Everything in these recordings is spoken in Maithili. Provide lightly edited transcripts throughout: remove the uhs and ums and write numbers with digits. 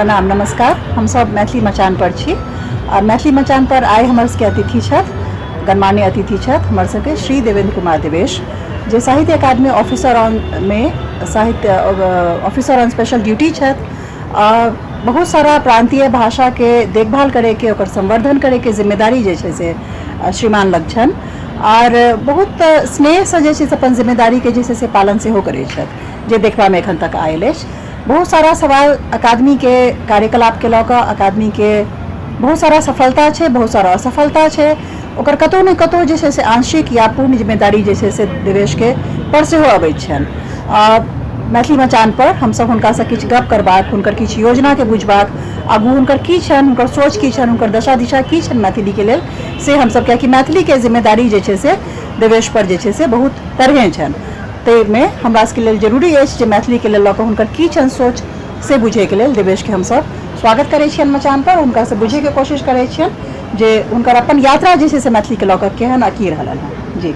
प्रणाम नमस्कार। हम सब मैथिली मचान पर छी आ मैथिली मचान पर आइ हमर सबके अतिथि छथि, गणमान्य अतिथि छथि हमर सबके श्री देवेंद्र कुमार देवेश, जे साहित्य अकादमी ऑफिसर ऑन में साहित्य ऑफिसर ऑन स्पेशल ड्यूटी छथि। बहुत सारा प्रांतीय भाषाके देखभाल करैके, ओकर संवर्धन करैके जिम्मेदारी जे छै से श्रीमान लग छनि आर बहुत स्नेहसँ जे छै से अपन जिम्मेदारीके जे छै से पालन सेहो करै छथि, जे देखबामे एखन तक आयल अछि। बहुत सारा सवाल अकादमीके कार्यकलापके लऽ कऽ, अकादमीके बहुत सारा सफलता छै, बहुत सारा असफलता छै, ओकर कतहु ने कतहु जे छै से आंशिक या पूर्ण जिम्मेदारी जे छै से देवेशके पर सेहो अबैत छनि। मैथिली मचान पर हमसभ हुनकासँ किछु गप करबाक, हुनकर किछु योजनाके बुझबाक, आगू हुनकर की छनि, हुनकर सोच की छनि, हुनकर दशा दिशा की छनि मैथिलीके लेल, से हमसभ, कियाकि मैथिलीके जिम्मेदारी जे छै से देवेश पर जे छै से बहुत तरहें छनि, ताहिमे हमरा सबके लेल जरूरी अछि जे मैथिलीके लेल लऽ कऽ हुनकर की छनि सोच से बुझैके लेल देवेशके हमसभ स्वागत करै छियनि मचान पर। हुनकासँ बुझैके कोशिश करै छियनि जे हुनकर अपन यात्रा जे छै से मैथिलीके लऽ कऽ केहन आ की रहलनि हँ। जी।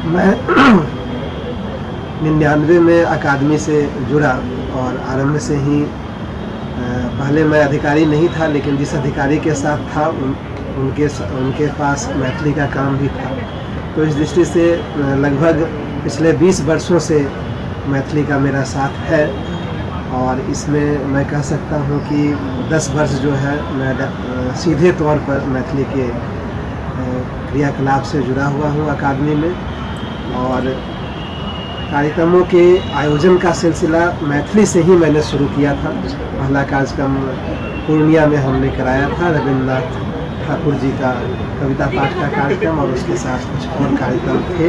मैं 99 में अकादमी से जुड़ा और आरंभ से ही पहले मैं अधिकारी नहीं था, लेकिन जिस अधिकारी के साथ था उनके पास मैथिली का काम भी था, तो इस दृष्टि से लगभग पिछले 20 वर्षों से मैथिली का मेरा साथ है। और इसमें मैं कह सकता हूँ कि 10 वर्ष जो है मैं सीधे तौर पर मैथिली के क्रियाकलाप से जुड़ा हुआ हूँ अकादमी में। और कार्यक्रमों के आयोजन का सिलसिला मैथिली से ही मैंने शुरू किया था। पहला कार्यक्रम पूर्णिया में हमने कराया था, रविन्द्रनाथ ठाकुर जी का कविता पाठ का कार्यक्रम, और उसके साथ कुछ और कार्यक्रम थे।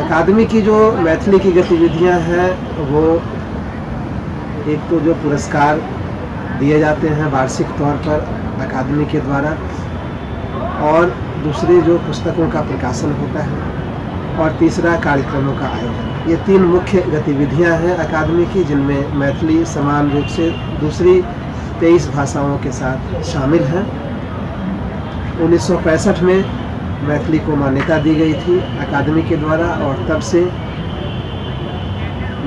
अकादमी की जो मैथिली की गतिविधियां हैं वो एक तो जो पुरस्कार दिए जाते हैं वार्षिक तौर पर अकादमी के द्वारा, और दूसरे जो पुस्तकों का प्रकाशन होता है, और तीसरा कार्यक्रमों का आयोजन। ये तीन मुख्य गतिविधियां हैं अकादमी की, जिनमें मैथिली समान रूप से दूसरी 23 भाषाओं के साथ शामिल हैं। 1965 में मैथिली को मान्यता दी गई थी अकादमी के द्वारा, और तब से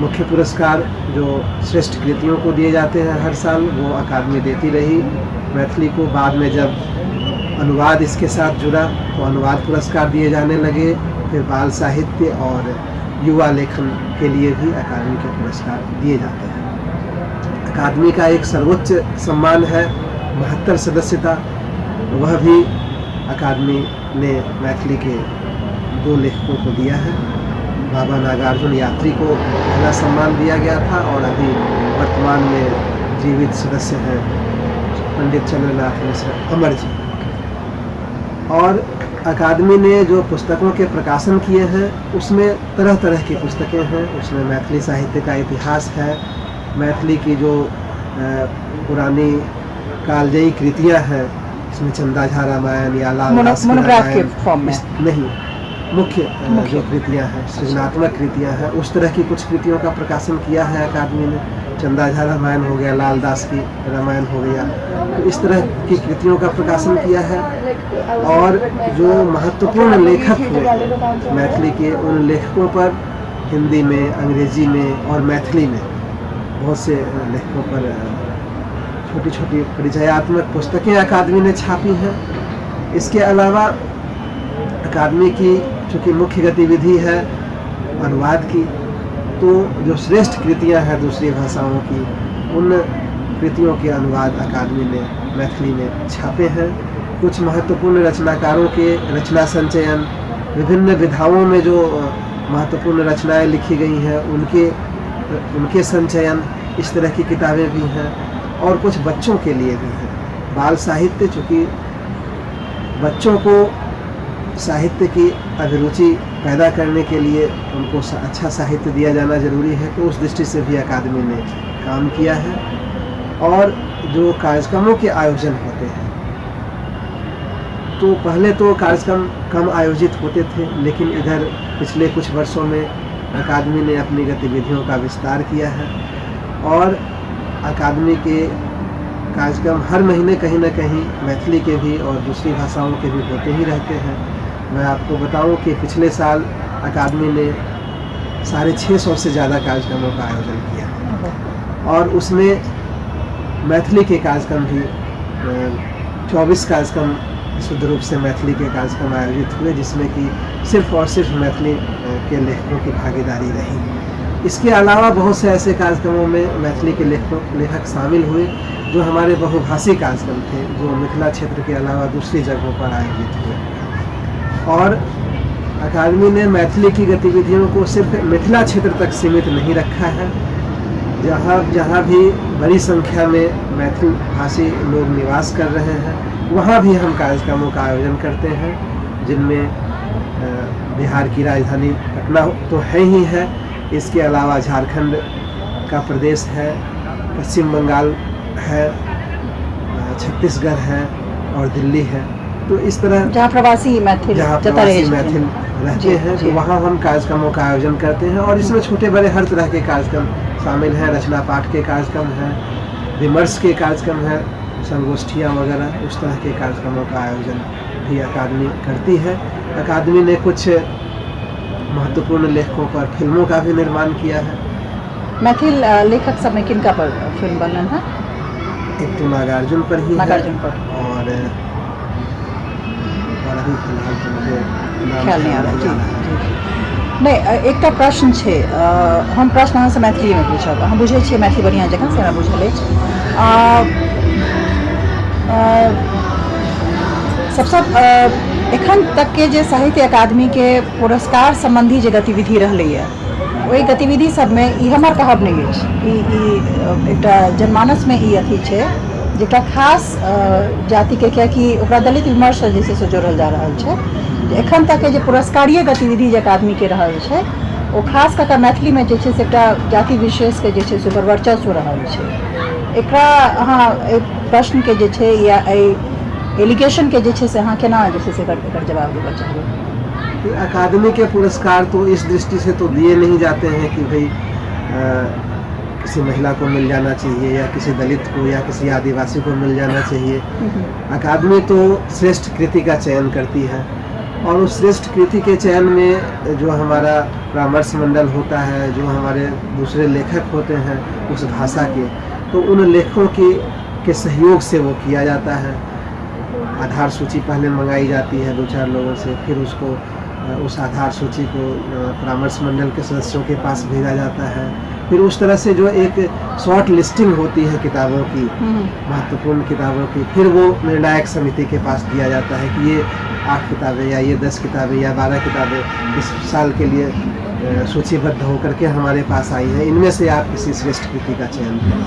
मुख्य पुरस्कार जो श्रेष्ठ कृतियों को दिए जाते हैं हर साल, वो अकादमी देती रही मैथिली को। बाद में जब अनुवाद इसके साथ जुड़ा तो अनुवाद पुरस्कार दिए जाने लगे, फिर बाल साहित्य और युवा लेखन के लिए भी अकादमी के पुरस्कार दिए जाते हैं। अकादमी का एक सर्वोच्च सम्मान है 72 सदस्यता, वह भी अकादमी ने मैथिली के 2 लेखकों को दिया है। बाबा नागार्जुन यात्री को पहला सम्मान दिया गया था, और अभी वर्तमान में जीवित सदस्य हैं पंडित चंद्रनाथ मिश्र अमर जी। और अकादमी ने जो पुस्तकों के प्रकाशन किए हैं उसमें तरह तरह की पुस्तकें हैं। उसमें मैथिली साहित्य का इतिहास है, मैथिली की जो पुरानी कालजयी कृतियाँ हैं, इसमें चंदा झा रामायण या लाल दास मोनोग्राफ के फॉर्म में नहीं, मुख्य जो कृतियाँ हैं, सृजनात्मक कृतियाँ हैं, उस तरह की कुछ कृतियों का प्रकाशन किया है अकादमी ने। चंदा झा रामायण हो गया, लाल दास की रामायण हो गया, तो इस तरह की कृतियों का प्रकाशन किया है। और जो महत्वपूर्ण लेखक हुए मैथिली के, उन लेखकों पर हिंदी में, अंग्रेजी में और मैथिली में बहुत से लेखकों पर छोटी छोटी परिचयात्मक पुस्तकें अकादमी ने छापी हैं। इसके अलावा अकादमी की चूँकि मुख्य गतिविधि है अनुवाद की, तो जो श्रेष्ठ कृतियां हैं दूसरी भाषाओं की, उन कृतियों के अनुवाद अकादमी ने मैथिली में छापे हैं। कुछ महत्वपूर्ण रचनाकारों के रचना संचयन, विभिन्न विधाओं में जो महत्वपूर्ण रचनाएं लिखी गई हैं उनके संचयन, इस तरह की किताबें भी हैं। और कुछ बच्चों के लिए भी हैं। बाल साहित्य, चूँकि बच्चों को साहित्य की अभिरुचि पैदा करने के लिए उनको अच्छा साहित्य दिया जाना ज़रूरी है, तो उस दृष्टि से भी अकादमी ने काम किया है। और जो कार्यक्रमों के आयोजन होते हैं, तो पहले तो कार्यक्रम कम आयोजित होते थे, लेकिन इधर पिछले कुछ वर्षों में अकादमी ने अपनी गतिविधियों का विस्तार किया है और अकादमी के कार्यक्रम हर महीने कहीं ना कहीं मैथिली के भी और दूसरी भाषाओं के भी होते ही रहते हैं। मैं आपको बताऊं कि पिछले साल अकादमी ने 650 से ज़्यादा कार्यक्रमों का आयोजन किया और उसमें मैथिली के कार्यक्रम भी 24 कार्यक्रम शुद्ध रूप से मैथिली के कार्यक्रम आयोजित हुए, जिसमें कि सिर्फ और सिर्फ मैथिली के लेखकों की भागीदारी रही। इसके अलावा बहुत से ऐसे कार्यक्रमों में मैथिली के लेखक शामिल हुए जो हमारे बहुभाषी कार्यक्रम थे, जो मिथिला क्षेत्र के अलावा दूसरी जगहों पर आयोजित हुए। और अकादमी ने मैथिली की गतिविधियों को सिर्फ मिथिला क्षेत्र तक सीमित नहीं रखा है। जहाँ जहाँ भी बड़ी संख्या में मैथिली भाषी लोग निवास कर रहे हैं, वहाँ भी हम कार्यक्रमों का आयोजन करते हैं, जिनमें बिहार की राजधानी पटना तो है ही है, इसके अलावा झारखंड का प्रदेश है, पश्चिम बंगाल है, छत्तीसगढ़ है और दिल्ली है। तो इस तरह जहाँ प्रवासी मैथिल जहाँ जतऽ प्रवासी रहै छथिन। मैथिल रहते हैं तो वहाँ हम कार्यक्रमों का आयोजन करते हैं और इसमें छोटे बड़े हर तरह के कार्यक्रम शामिल हैं। रचना पाठ के कार्यक्रम हैं, विमर्श के कार्यक्रम हैं, संगोष्ठियाँ वगैरह, उस तरह के कार्यक्रमों का आयोजन भी अकादमी करती है। अकादमी ने कुछ महत्वपूर्ण लेखकों पर फिल्मों का भी निर्माण किया है। मैथिल लेखक सबमे किनका पर फिल्म बनल है? एक तो नागार्जुन पर ही है। नागार्जुन पर। और अभी फिलहाल तो मुझे नाम ख्याल नहि ध्यान आबै। नहीं जी। आ रहा है। जी, नहि, एकटा प्रश्न छै। हम प्रश्न अहाँसँ मैथिलीमे पूछब। अहाँ बुझै छियै मैथिली बढ़िआँ जकाँ, से हमरा बुझल अछि। सबसँ एखन तकके जे साहित्य अकादमीके पुरस्कार सम्बन्धी जे गतिविधि रहलैए, ओहि गतिविधि सबमे, ई हमर कहब नहि अछि, ई ई एकटा जनमानसमे ई अथी छै जे एकटा खास जातिके, कियाकि ओकरा दलित विमर्शसँ जे छै से जोड़ल जा रहल छै, जे एखन तकके जे पुरस्कारीय गतिविधि जे अकादमीके रहल छै, ओ खास कऽ कऽ मैथिलीमे जे छै से एकटा जाति विशेषके जे छै से ओकर वर्चस्व रहल छै। एकरा अहाँ एहि प्रश्नके जे छै या एहि एलिगेशनके जे छै से अहाँ केना जे छै से एकर जवाब देबऽ चाहबै? कि अकादमी के पुरस्कार तो इस दृष्टि से तो दिए नहीं जाते हैं कि भाई किसी महिला को मिल जाना चाहिए या किसी दलित को या किसी आदिवासी को मिल जाना चाहिए। अकादमी तो श्रेष्ठ कृति का चयन करती है और उस श्रेष्ठ कृति के चयन में जो हमारा परामर्श मंडल होता है, जो हमारे दूसरे लेखक होते हैं उस भाषा के, तो उन लेखकों के सहयोग से वो किया जाता है। आधार सूची पहले मंगाई जाती है दो चार लोगों से, फिर उसको उस आधार सूची को परामर्श मंडल के सदस्यों के पास भेजा जाता है। फिर उस तरह से जो एक शॉर्ट लिस्टिंग होती है किताबों की, महत्वपूर्ण किताबों की, फिर वो निर्णायक समिति के पास दिया जाता है कि ये 8 किताबें या ये 10 किताबें या 12 किताबें इस साल के लिए सूचीबद्ध होकर के हमारे पास आई हैं, इनमें से आप किसी श्रेष्ठ कृति का चयन करें।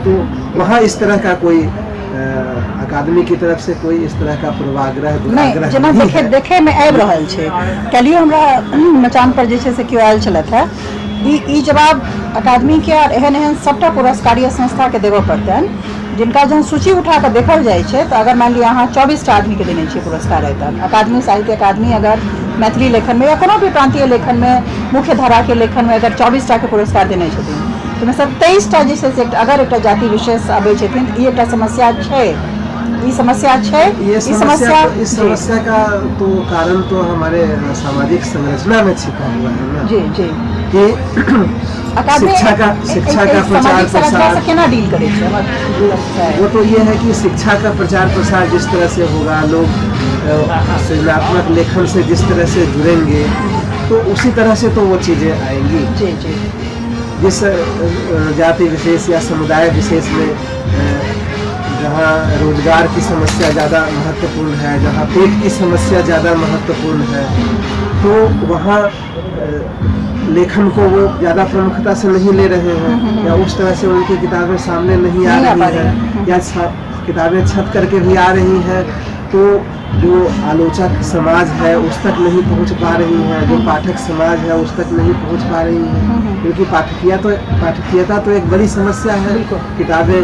तो वहाँ इस तरह का कोई अकादमी की तरफ से कोई इस तरह का पूर्वाग्रह नहि दुराग्रह जेना नहीं देखे है। देखैमे आबि रहल छै। काल्हियो हमरा मचान पर जे छै से केओ आयल छलथि हेँ। ई ई जवाब अकादमीके आर एहन एहन सभटा पुरस्कारीय संस्थाके देबऽ पड़तनि, जिनका जहन सूची उठा कऽ देखल जाइ छै तऽ अगर मानि लिअ अहाँ 24टा आदमीके देने छियै पुरस्कार आइ तक, अकादमी, साहित्य अकादमी अगर मैथिली लेखनमे या कोनो भी प्रान्तीय लेखनमे, मुख्य धाराके लेखनमे अगर 24टाके पुरस्कार देने छथिन, ताहिमे सँ 23टा जे छै से अगर एकटा जाति विशेष अबै छथिन, ई एकटा समस्या छै। ई समस्या छै। ये ई समस्या तो, इस जी। समस्या का तो कारण तो हमारे सामाजिक संरचना में छिपा हुआ है ना जी जी कि अकादमी शिक्षा का एक प्रचार सामाजिक संरचना प्रसार से केना डील करै छै, हमर वो तो ये है कि शिक्षा का प्रचार प्रसार जिस तरह से होगा, लोग सृजनात्मक लेखन से जिस तरह से जुड़ेंगे, तो उसी तरह से तो वो चीज़ें आएंगी। जी जी जिस जाति विशेष या समुदाय विशेष में जहाँ रोजगार की समस्या ज़्यादा महत्वपूर्ण है, जहाँ पेट की समस्या ज़्यादा महत्वपूर्ण है, तो वहाँ लेखन को वो ज़्यादा प्रमुखता से नहीं ले रहे हैं या उस तरह से उनकी किताबें सामने नहीं आ नहीं आ पा रही रही हैं, या किताबें छप करके भी आ रही हैं तो जो आलोचक समाज है उस तक नहीं पहुंच पा रही हैं, जो पाठक समाज है उस तक नहीं पहुंच पा रही हैं, क्योंकि पाठकीयता तो एक बड़ी समस्या है। किताबें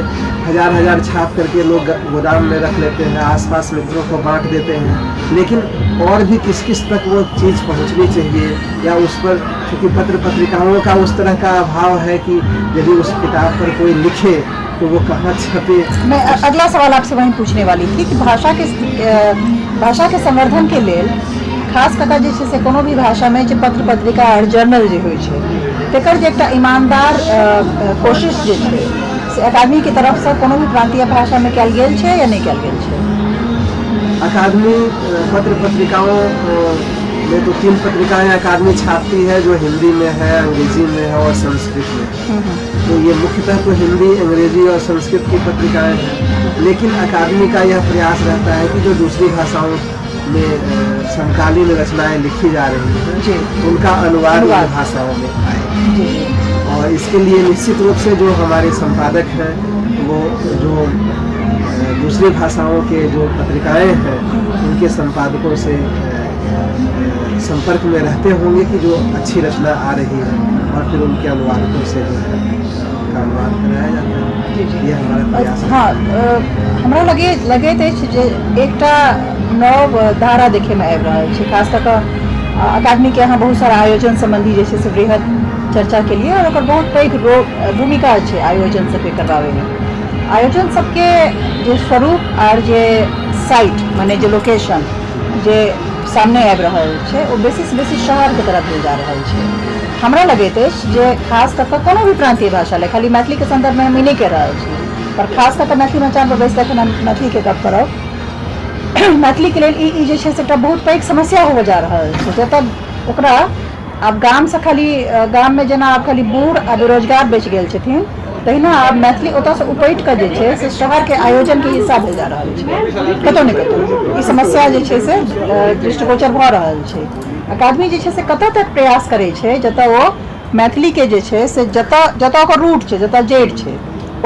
हजार हजार छाप करके लोग गोदाम में रख लेते हैं, आसपास मित्रों को बांट देते हैं, लेकिन और भी किस किस तक वो चीज़ पहुंचनी चाहिए या उस पर चूँकि पत्र पत्रिकाओं का उस तरह का अभाव है कि यदि उस किताब पर कोई लिखे तो वो कहाँ छपे। मैं अगला सवाल आपसे वही पूछने वाली थी कि भाषा के संवर्धन के लेल खास कऽ कऽ जे छै से कोनो भी भाषामे जे पत्र पत्रिका आओर जर्नल जे होइ छै तकर जे एकटा ईमानदार कोशिश जे छै से अकादमीके तरफसँ कोनो भी प्रान्तीय भाषामे कयल गेल छै या नहि कयल गेल छै? अकादमी पत्र पत्रिकाओं में तो 3 पत्रिकाएं अकादमी छापती है, जो हिंदी में है, अंग्रेजी में है और संस्कृत में है। तो ये मुख्यतः तो हिंदी, अंग्रेजी और संस्कृत की पत्रिकाएं हैं, लेकिन अकादमी का यह प्रयास रहता है कि जो दूसरी भाषाओं में समकालीन रचनाएं लिखी जा रही हैं उनका अनुवाद इन भाषाओं में आए। और इसके लिए निश्चित रूप से जो हमारे संपादक हैं वो जो दूसरी भाषाओं के जो पत्रिकाएं हैं उनके संपादकों से संपर्क में रहते होंगे कि जो अच्छी रचना आ रही है और फिर उनके अनुवादकों से जो है उनका अनुवाद कराया जाता है। जी जी ये हमारा प्रयास है। हँ, हमरा लगे लगैत अछि जे एकटा नव धारा देखैमे आबि रहल छै। खास कऽ कऽ अकादमीके अहाँ बहुत सारा आयोजन सम्बन्धी जे छै से वृहद चर्चा केलियै आओर ओकर बहुत पैघ भूमिका छै आयोजन सबके करबाबैमे। आयोजन सबके जे स्वरूप आर जे साइट माने जे लोकेशन जे सामने आबि रहल छै ओ बेसीसँ बेसी शहरके तरफ भेल जा रहल छै। हमरा लगैत अछि जे खास कऽ कऽ कोनो भी प्रान्तीय भाषा लए, खाली मैथिलीके सन्दर्भमे हम ई नहि कहि रहल छी, पर खास कऽ कऽ मैथिली मचान पर बैसि कऽ एखन हम मैथिलीके गप करब, मैथिलीके लेल ई जे छै से एकटा बहुत पैघ समस्या होबऽ जा रहल छै। जतऽ ओकरा आब गामसँ खाली गाममे जेना आब खाली बूढ़ आ बेरोजगार बचि गेल छथिन, तहिना आब मैथिली ओतऽसँ उपटि कऽ जे छै से शहरके आयोजनके हिस्सा भेल जा रहल छै। कतहु ने कतहु ई समस्या जे छै से दृष्टिगोचर भऽ रहल छै। अकादमी जे छै से कतऽ तक प्रयास करै छै जतऽ ओ मैथिलीके जे छै से जतऽ जतऽ ओकर रूट छै, जतऽ जड़ि छै,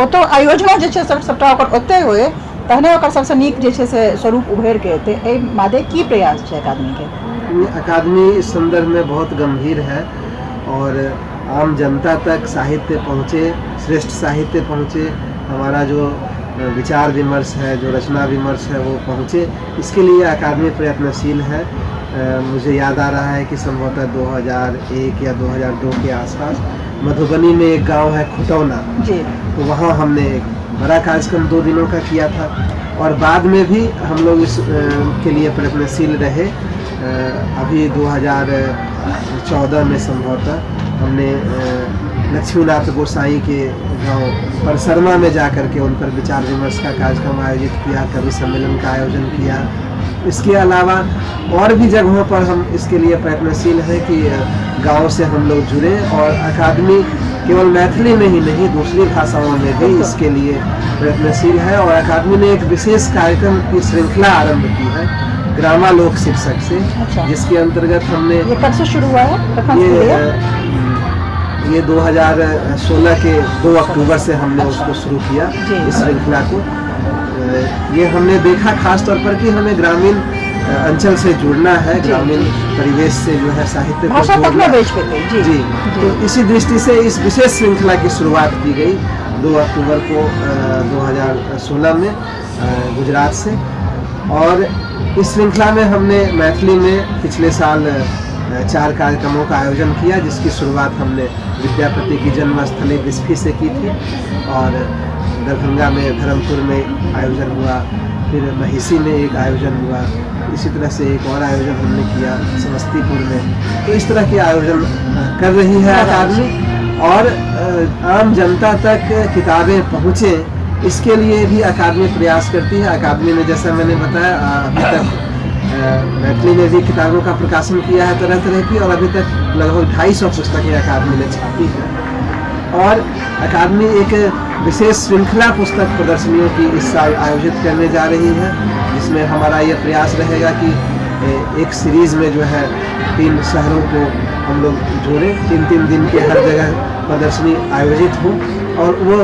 ओतऽ आयोजनो जे छै सबटा ओकर ओतहि होइ, तहने ओकर सबसँ नीक जे छै से स्वरूप उभरि कऽ एतै। एहि मादे की प्रयास छै अकादमीके? अकादमी इस संदर्भ में बहुत गंभीर है और आम जनता तक साहित्य पहुँचे, श्रेष्ठ साहित्य पहुँचे, हमारा जो विचार विमर्श है, जो रचना विमर्श है वो पहुँचे, इसके लिए अकादमी प्रयत्नशील है। मुझे याद आ रहा है कि संभवतः 2001 या 2002 के आसपास मधुबनी में एक गांव है खुटौना जी, तो वहाँ हमने एक बड़ा कार्यक्रम 2 दिनों का किया था और बाद में भी हम लोग इस के लिए प्रयत्नशील रहे। अभी 2014 में संभवतः हमने लक्ष्मीनाथ गोसाई के गांव परसरमा में जा कर के उन पर विचार विमर्श का कार्यक्रम आयोजित किया, कवि सम्मेलन का आयोजन किया। इसके अलावा और भी जगहों पर हम इसके लिए प्रयत्नशील हैं कि गांव से हम लोग जुड़ें और अकादमी केवल मैथिली में ही नहीं दूसरी भाषाओं में भी इसके लिए प्रयत्नशील है। और अकादमी ने एक विशेष कार्यक्रम की श्रृंखला आरंभ की है ग्रामालोक शीर्षक से। अच्छा। जिसके अंतर्गत हमने ये कब से शुरू हुआ है? कब से ये 2016 के 2 अक्टूबर से हमने उसको शुरू किया इस श्रृंखला को। ये हमने देखा खास तौर पर कि हमें ग्रामीण अंचल से जुड़ना है, ग्रामीण परिवेश से जो है साहित्य को भाषा तक जोड़ना में बेच पेते। जी जी, तो इसी दृष्टि से इस विशेष श्रृंखला की शुरुआत की गई 2 अक्टूबर को 2016 में गुजरात से। और इस श्रृंखला में हमने मैथिली में पिछले साल 4 कार्यक्रमों का आयोजन किया, जिसकी शुरुआत हमने विद्यापति की जन्मस्थली बिस्फी से की थी और दरभंगा में धर्मपुर में आयोजन हुआ, फिर महिषी में एक आयोजन हुआ, इसी तरह से एक और आयोजन हमने किया समस्तीपुर में। तो इस तरह के आयोजन कर रही है अकादमी और आम जनता तक किताबें पहुँचें इसके लिए भी अकादमी प्रयास करती है। अकादमी ने जैसा मैंने बताया अभी तक मैथिली में भी किताबों का प्रकाशन किया है तरह तरह की और अभी तक लगभग 250 पुस्तकें अकादमी ने छापी हैं। और अकादमी एक विशेष श्रृंखला पुस्तक प्रदर्शनियों की इस साल आयोजित करने जा रही है, जिसमें हमारा ये प्रयास रहेगा कि एक सीरीज़ में जो है 3 शहरों को हम लोग जोड़ें, 3-3 दिन के हर जगह प्रदर्शनी आयोजित हो और वो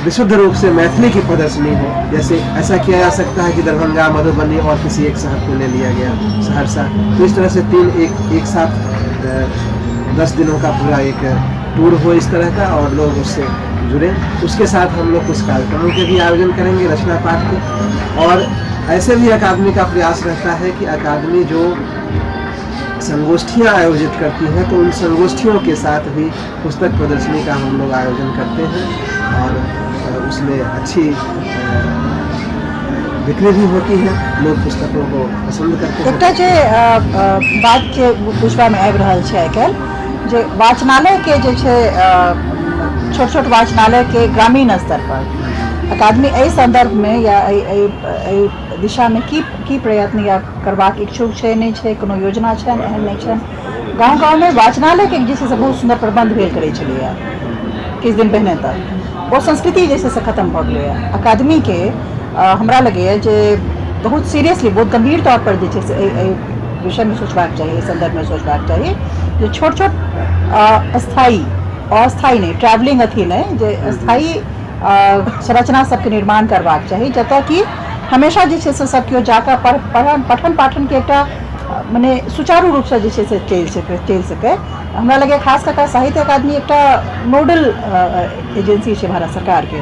विशुद्ध रूप से मैथिली की प्रदर्शनी हो। जैसे ऐसा किया जा सकता है कि दरभंगा, मधुबनी और किसी एक शहर को ले लिया गया, सहरसा, तो इस तरह से 3 एक साथ 10 दिनों का पूरा एक टूर हो इस तरह का और लोग उससे जुड़े। उसके साथ हम लोग कुछ कार्यक्रमों के भी आयोजन करेंगे, रचना पाठ के। और ऐसे भी अकादमी का प्रयास रहता है कि अकादमी जो संगोष्ठियाँ आयोजित करती हैं तो उन संगोष्ठियों के साथ भी पुस्तक प्रदर्शनी का हम लोग आयोजन करते हैं और उसमें अच्छी बिक्री भी होती है, लोग पुस्तकों को पसंद करते हैं। एकटा जे बात जे बुझबामे आबि रहल छै आइ काल्हि जे वाचनालयके जे छै, छोट छोट वाचनालयके ग्रामीण स्तर पर अकादमी एहि सन्दर्भमे या एहि एहि एहि दिशामे की की प्रयत्न या करबाक इच्छुक छै, नहि छै, कोनो योजना छनि एहन, नहि छनि? गाँव गाँवमे वाचनालयके जे छै से बहुत सुन्दर प्रबन्ध भेल करै छलैए किछु दिन पहिने तक। ओ संस्कृति जे छै से खतम भऽ गेलैए। अकादमीके हमरा लगैए जे बहुत सीरियसली, बहुत गम्भीर तौर पर जे छै से एहि एहि विषयमे सोचबाक चाही, एहि सन्दर्भमे सोचबाक चाही जे छोट छोट स्थायी, अस्थायी नहि, ट्रैवलिंग अथी नहि, जे स्थायी संरचना सबके निर्माण करबाक चाही, जतऽ कि हमेशा जे छै से सब केओ जाकऽ पठन पाठनके एकटा मने सुचारू रूपसँ जे छै से चलि सकै। हमरा लगैए खास कऽ कऽ साहित्य अकादमी एकटा नोडल एजेंसी छै भारत सरकारके,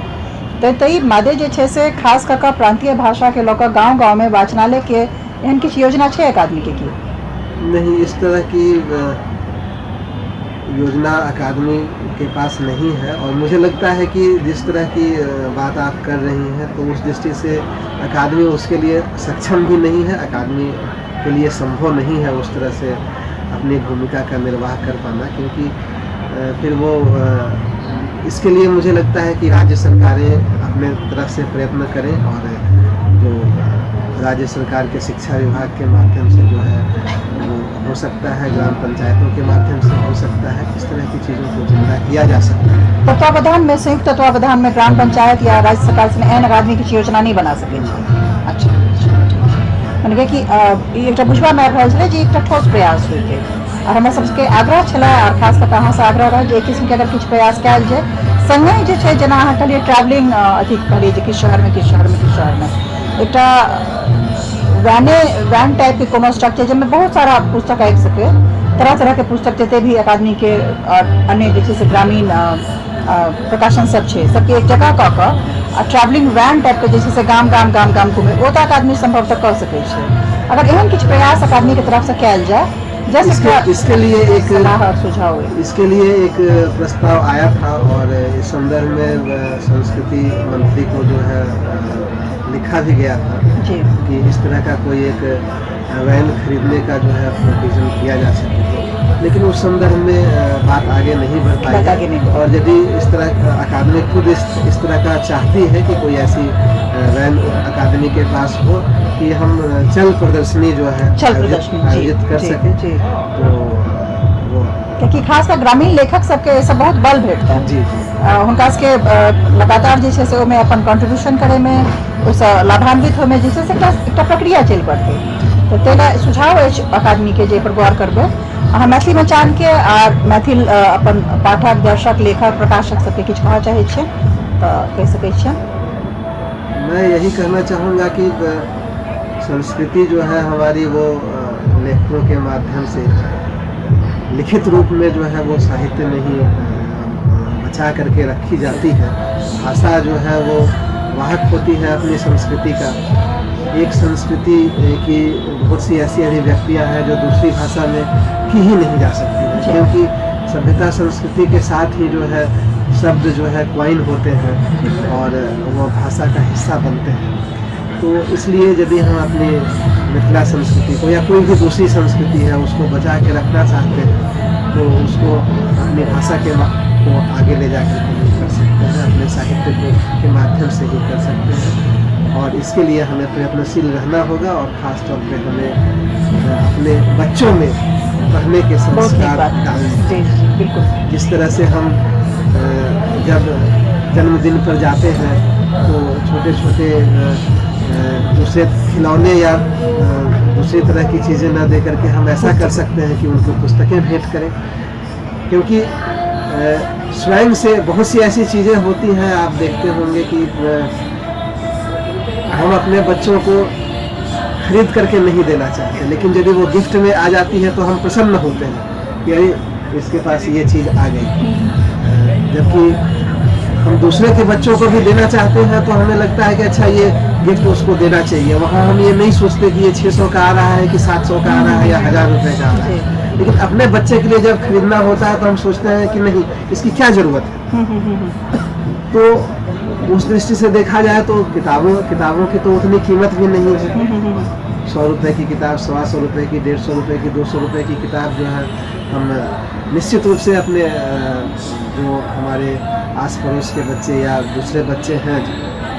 तऽ ताहि मादे जे छै से खास कऽ कऽ प्रान्तीय भाषाके लऽ कऽ गाँव गाँवमे वाचनालयके एहन किछु योजना छै अकादमीके की? नहीं, इस तरह की योजना अकादमी के पास नहीं है और मुझे लगता है कि जिस तरह की बात आप कर रही हैं, तो उस दृष्टि से अकादमी उसके लिए सक्षम भी नहीं है। अकादमी के लिए संभव नहीं है उस तरह से अपनी भूमिका का निर्वाह कर पाना, क्योंकि फिर वो इसके लिए मुझे लगता है कि राज्य सरकारें अपने तरफ से प्रयत्न करें और जो राज्य सरकार के शिक्षा विभाग के माध्यम से जो है वो हो सकता है, ग्राम पंचायतों के माध्यम से हो सकता है, इस तरह की चीज़ों को जिंदा किया जा सकता है। तत्वावधान में, संयुक्त तत्वावधान में ग्राम पंचायत या राज्य सरकार से एहन अकादमी किछु योजना नहि बना सकै छै? अच्छा, मने कि ई एकटा बुझबामे आबि रहल छलै जे एकटा ठोस प्रयास होइके आओर हमरा सबके आग्रह छलै आओर खास कऽ कऽ अहाँसँ आग्रह रहल जे एहि किस्मके अगर किछु प्रयास कयल जाय। सङ्गहि जे छै, जेना अहाँ कहलियै ट्रैवलिंग अथी कहलियै जे किछु शहरमे, किछु शहरमे, किछु शहरमे एकटा वैन टाइपके कोनो स्ट्रक्चर, जाहिमे बहुत सारा पुस्तक आबि सकै, तरह तरहके पुस्तक, जते भी अकादमीके आओर अन्य जे छै से ग्रामीण प्रकाशन सब छै, सबके एक जगह कऽ कऽ आ ट्रैवलिंग वैन टाइपके जे छै से गाम गाम गाम गाम घुमे, ओ तऽ अकादमी सम्भवतः कऽ सकै छै। अगर एहन किछु प्रयास अकादमीके तरफसँ कयल जाय, जस्ट इसके इसके लिए एक सलाह और सुझाव है। इसके लिए एक प्रस्ताव आया था और इस संदर्भ में संस्कृति मंत्री को जो है लिखा भी गया था कि इस तरह का कोई एक वैन खरीदने का जो है प्रोविजन किया जा सके तो, लेकिन उस संदर्भ में बात आगे नहीं बढ़ पाई। बात आगे नहीं बढ़ी। और यदि इस तरह का अकादमी खुद इस तरह का चाहती है कि कोई ऐसी वैन अकादमी के पास हो कि हम चल प्रदर्शनी जो है चल आयोजित प्रदर्शनी, जी। आयोजित कर सकें, तो वो कियाकि खास कऽ ग्रामीण लेखक सबके एहिसँ बहुत बल भेटतनि। जी जी हुनका सबके लगातार जे छै से ओहिमे अपन कंट्रीब्यूशन करैमे, ओहिसँ लाभान्वित होइमे जे छै से एकटा एकटा प्रक्रिया चलि पड़तै। तऽ ताहि लए सुझाव अछि अकादमीके जे एहिपर गौर करबै अहाँ। मैथिली मचानके आ मैथिल अपन पाठक, दर्शक, लेखक, प्रकाशक सबके किछु कहऽ चाहै छियै तऽ कहि सकै छियै। मैं यही कहना चाहूँगा कि संस्कृति जो है हमारी, वो लेखकों के माध्यम से लिखित रूप में जो है वो साहित्य में ही बचा करके रखी जाती है। भाषा जो है वो वाहक होती है अपनी संस्कृति का। एक संस्कृति की बहुत सी ऐसी अभिव्यक्तियाँ हैं जो दूसरी भाषा में की ही नहीं जा सकती हैं, क्योंकि सभ्यता संस्कृति के साथ ही जो है शब्द जो है क्वाइन होते हैं और वो भाषा का हिस्सा बनते हैं। तो इसलिए यदि हम अपनी मिथिला संस्कृति को या कोई भी दूसरी संस्कृति है, उसको बचा के रखना चाहते हैं, तो उसको अपनी भाषा को आगे ले जाकर के ही कर सकते हैं, अपने साहित्य को के माध्यम से ही कर सकते हैं और इसके लिए हमें प्रयत्नशील रहना होगा और ख़ास तौर पे हमें अपने बच्चों में पढ़ने के बहुत नीक संस्कार बात। डालने। जी जी बिल्कुल। जिस तरह से हम जब जन्मदिन पर जाते हैं तो छोटे छोटे दूसरे खिलौने या दूसरी तरह की चीज़ें न दे करके हम ऐसा कर सकते हैं कि उनको पुस्तकें भेंट करें, क्योंकि स्वयं से बहुत सी ऐसी चीज़ें होती हैं, आप देखते होंगे कि हम अपने बच्चों को खरीद करके नहीं देना चाहते, लेकिन यदि वो गिफ्ट में आ जाती है तो हम प्रसन्न होते हैं कि अरे, इसके पास ये चीज़ आ गई। जबकि हम दूसरे के बच्चों को भी देना चाहते हैं तो हमें लगता है कि अच्छा, ये गिफ्ट उसको देना चाहिए। वहाँ हम ये नहीं सोचते कि ये 600 का आ रहा है कि 700 का आ रहा है या 1000 रुपये का आ रहा है, लेकिन अपने बच्चे के लिए जब खरीदना होता है तो हम सोचते हैं कि नहीं, इसकी क्या ज़रूरत है। तो उस दृष्टि से देखा जाए तो किताबों किताबों की तो उतनी कीमत भी नहीं है। 100 रुपये की किताब, 125 रुपये की, 150 रुपये की, 200 रुपये की किताब जो है, हम निश्चित रूप से अपने जो हमारे आस पड़ोस के बच्चे या दूसरे बच्चे हैं,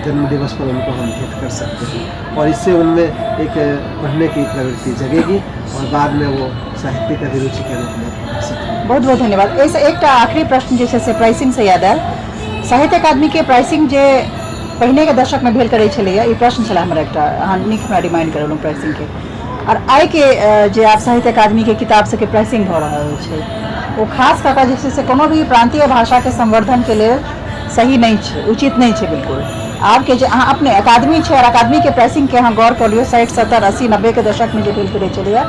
जन्म दिवस पर उनको हम भेंट कर सकते हैं और इससे उनमें एक पढ़ने की प्रवृत्ति जगेगी और बाद में वो साहित्यिक अभिरुचि के रूप में विकसित होंगे। बहुत बहुत धन्यवाद। एहिसँ एकटा आखिरी प्रश्न जे छै से प्राइसिंगसँ याद आयल। साहित्य अकादमीके प्राइसिंग जे पहिनेके दशकमे भेल करै छलैए, ई प्रश्न छलै हमर एकटा, अहाँ नीक हमरा रिमाइंड करेलहुँ प्राइसिंगके। आओर आइके जे आब साहित्य अकादमीके किताब सबके प्राइसिंग भऽ रहल छै, ओ खास कऽ कऽ जे छै से कोनो भी प्रान्तीय भाषाके संवर्धनके लेल सही नहि छै, उचित नहि छै बिल्कुल। आबके जे अहाँ अपने अकादमी छै और अकादमीके प्राइसिंगके अहाँ गौर कऽ लियौ, 60, 70, 80, 90के दशकमे जे भेल करै छलैए,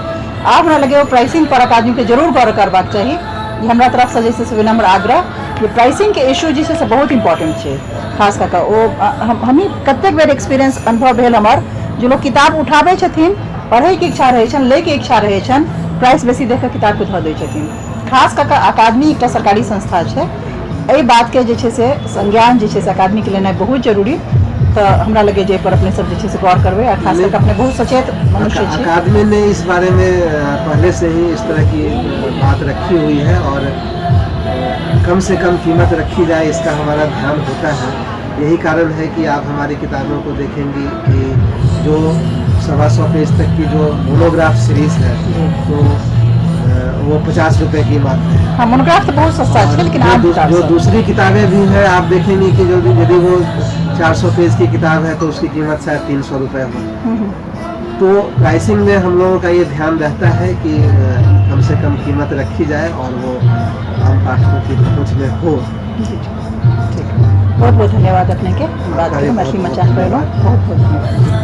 आब हमरा लगैए ओ प्राइसिंग पर अकादमीके जरूर गौर करबाक चाही। ई हमरा तरफसँ जे छै से विनम्र आग्रह जे प्राइसिंगके इश्यू जे छै से बहुत इम्पोर्टेंट छै। खास कऽ कऽ ओ हमही कतेक बेर एक्सपीरियंस, अनुभव भेल हमर, जे लोग किताब उठाबै छथिन, पढ़ैके इच्छा रहै छनि, लैके इच्छा रहै छनि, प्राइस बेसी देख कऽ किताबके धऽ दै छथिन। खास कऽ कऽ अकादमी एकटा सरकारी संस्था छै, एहि बातके जे छै से संज्ञान जे छै से अकादमीके लेनाइ बहुत जरूरी। तऽ हमरा लगैए जे एहिपर अपने सब जे छै से गौर करबै आ खास कऽ कऽ अपने बहुत सचेत मनुष्य छी। अकादमी ने इस बारे में पहले से ही इस तरह की बात रखी हुई है और कम से कम कीमत रखी जाए, इसका हमारा ध्यान होता है। यही कारण है कि आप हमारी किताबों को देखेंगी कि जो 125 पेज तक की जो मोनोग्राफ सीरीज है, तो वो 50 रुपए की मात्र है। हाँ, मोनोग्राफ तऽ बहुत सस्ता छै, लेकिन जो आम किताब जो सब दूसरी किताबें भी हैं, आप देखेंगे कि जो यदि वो 400 पेज की किताब है तो उसकी कीमत शायद 300 रुपये हो। तो प्राइसिंग में हम लोगों का ये ध्यान रहता है कि कम से कम कीमत रखी जाए और वो आम पाठकों की पहुंच में हो। जी, ठीक। बहुत बहुत धन्यवाद अपने के बात आपका भी के मैथिली बहुत बहुत मचान पर एलहुँ। धन्यवाद। बहुत बहुत धन्यवाद।